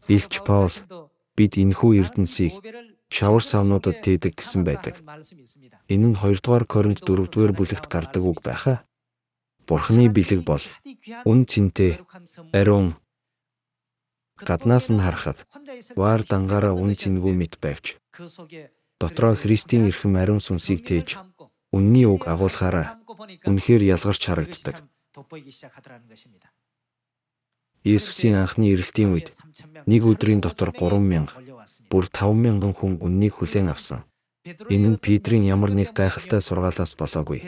Илч Паул бид энэхүү эрдэнсийг шавар савнуудад тээдэг гэсэн байдаг. Энэ нь 2-р Коринт 4-р бүлэгт гардаг үг байхаа. Бурхны бэлэг бол үн цэнтэй, ариун, гаднаас нь харахад ваар дангаараа үн цэнгүй мэт байвч дотроо Христийн эрхэм ариун сүнсийг тээж үнний үг агуулахаараа үнэхээр ялгарч харагддаг. Есүсийн анхны ирэлтийн үед нэг өдрийн дотор 3000, бүр 5000 хүн үннийг хүлээн авсан. Энэ нь Петрийн ямар нэг гайхалтай сургаалаас болоогүй.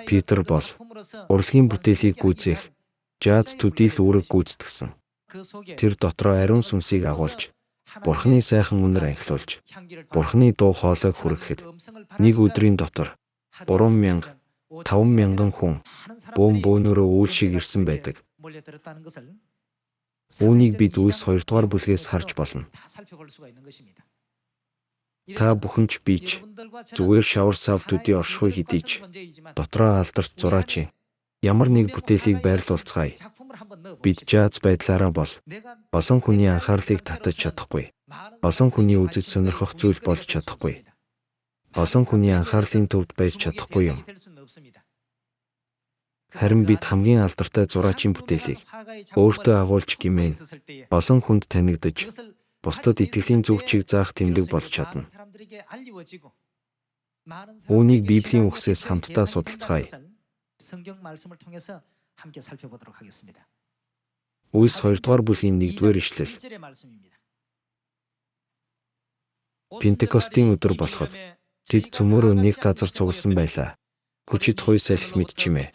Петр бол урлагийн бүтээлийг гүйцээх жааз төдийл үүрэг гүйцэтгсэн. Тэр дотроо ариун сүнсийг агуулж, Бурхны сайхан үнэр анхлуулж, Бурхны дуу хоолойг хүргэхэд нэг өдрийн дотор 3000, 5000 хүн бөөн бөөнөрөө үйл шиг ирсэн байдаг. Үүнийг бид Үйлс 2-р бүлгээс харж болно. Та бүхэн ч би ч зүгээр шавар сав төдий оршихуй хэдий ч дотроо алдарт зураачийн ямар нэг бүтээлийг байрлуулцгаая. Бид жааз байдлаараа бол олон хүний анхаарлыг татаж чадахгүй. Олон хүний үзэж сонирхох зүйл болж чадахгүй. Олон хүний анхаарлын төвд байж чадахгүй юм. Харин бид хамгийн алдартай зураачийн бүтээлийг өөртөө агуулж гимээн олон хүнд танигдаж бусдад итгэлийн зөв чиг заах тэмдэг болж чадна. Үүнийг Библийн үгсээс хамтдаа судалцгаая. Үйлс 2-р бүлгийн 1-р ишлэл. Пентекостийн өдөр болоход тэд цөмөөрөө нэг газар цугласан байлаа. Хүчит хуй салхи мэт чимээ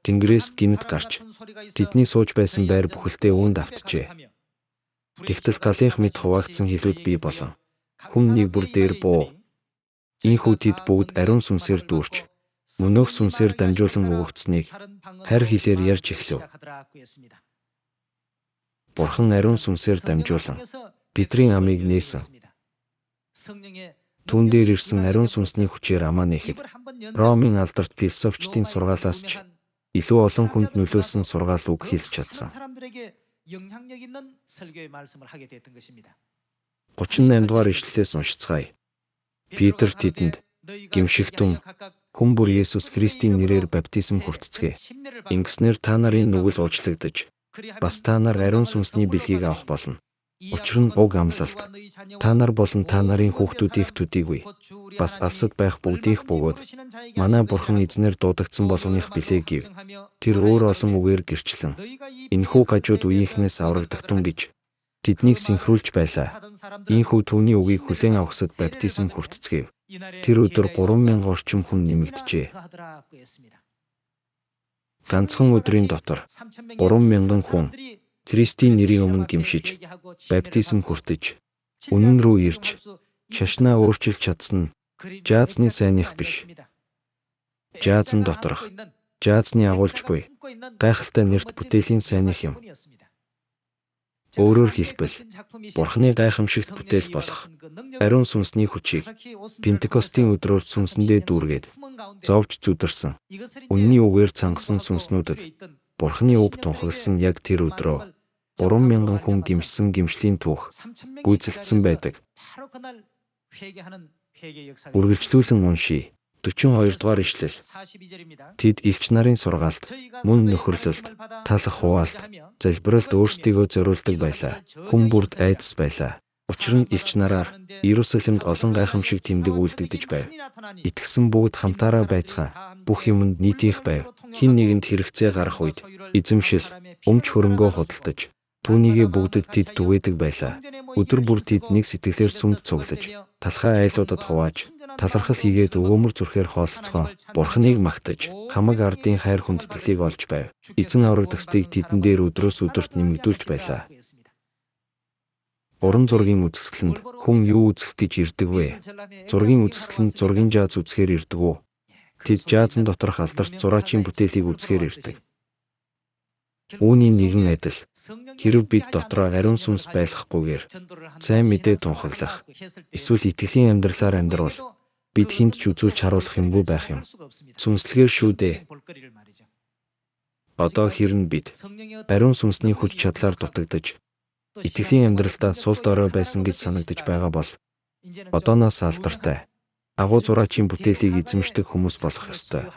Тэнгэрээс гинэт гарч тэдний сууж байсан байр бүхэлдээ үүнд автжээ. Тэгтэл галынх мэт хуваагдсан хилүүд бий болон хүн нэг бүр дээр буу. Ийхүү тэд бүгд ариун сүнсээр дүүрч мөнөөх сүнсээр дамжуулан өгөгдсөнийг харь хэлээр ярьж эхлэв. Бурхан ариун сүнсээр дамжуулан Петрийн амыг нээсэн. Түүн дээр ирсэн ариун сүнсний хүчээр амаа нээхэд Ромын алдарт философчдын сургаалаас ч илүү олон хүнд нөлөөлсөн сургаал үг хэлж чадсан. 38 дугаар ишлэлээс уншицгаая. Петр тэдэнд гэмшигтэн хүн бүр Есүс Христийн нэрээр баптизм хүртцгээе. Ингэснээр та нарын нүгэл уучлагдаж, бас та нар ариун сүнсний бэлгийг авах болно. Учир нь уг амлалт та нар болон та нарын хүүхдүүдийнх төдийгүй бас алсад байх бүгдийнх бөгөөд манай Бурхан эзнэр дуудагдсан болгоных билээ гэв. Тэр өөр олон үгээр гэрчлэн энэхүү гажууд үеийнхнээс аврагдагтун гэж тэднийг синхруулж байлаа. Ийхүү түүний үгийг хүлээн авахсад баптизм хүртцгээв. Тэр өдөр 3000 орчим хүн нэмэгджээ. Ганцхан өдрийн дотор 3000 хүн Христийн нэрийн өмнө гэмшиж, баптизм хүртэж, үнэн рүү ирж, шашнаа өөрчилж чадсан нь жаазны сайных биш. Жаазан доторх, жаазны агуулж буй гайхалтай нэрт бүтээлийн сайных юм. Өөрөөр хэлбэл, Бурхны гайхамшигт бүтээл болох ариун сүнсний хүчийг Пентекостийн өдрөөр сүнсэндээ дүүргээд зовж зүдэрсэн. Үнний үгээр цангасан сүнснүүдэд Бурхны үг тунхагласан яг тэр өдрөө 3000 хүн гэмшсэн гэмшлийн түүх гүйцэлдсэн байдаг. Үргэлжлүүлэн уншийе. 42 дугаар ишлэл. Тэд элч нарын сургаалд, мөн нөхөрлөлд, талах хуваалт, залбиралд өөрсдийгөө зориулдаг байлаа. Хүн бүрд айдас байлаа. Учир нь элч нараар Иерусалимд олон гайхамшиг тэмдэг үйлдэгдэж байв. Итгэсэн бүгд хамтаараа байцгаан бүх юмд нийтийнх байв. Хэн нэгэнд хэрэгцээ гарах үед эзэмшил, өмч хөрөнгөө худалдаж, түүнийгээ бүгдэд тэд түгээдэг байлаа. Өдөр бүр тэд нэг сэтгэлээр сүмд цуглаж, талхай айлуудад хувааж, талархал хийгээд өгөөмөр зүрхээр хооллоцгоон Бурханыг магтаж, хамаг ардын хайр хүндэтгэлийг олж байв. Эзэн аврагдагсдыг тэдэн дээр өдрөөс өдөрт нэмэгдүүлж байлаа. Уран зургийн үзэсгэлэнд хүн юу үзэх гэж ирдэг вэ? Зургийн үзэсгэлэнд зургийн жааз үзэхээр ирдэг үү? Тэд жаазан доторх алдарт зураачийн бүтээлийг үзэхээр ирдэг. Үүний нэгэн адил хэрв бид дотроо ариун сүнс байлгахгүйгээр сайн мэдээ тунхаглах эсвэл итгэлийн амьдралаар амьдрвал бид хүнд ч үзүүлж харуулах юмгүй байх юм. Сүнслэгээр шүү дээ. Одоо хэрнээ бид ариун сүнсний хүч чадлаар дутагдаж Итгэлийн амьдралдаа сул дорой байсан гэж санагдаж байгаа бол одооноос алдартай агуу зураачийн бүтээлийг эзэмшдэг хүмүүс болох ёстой.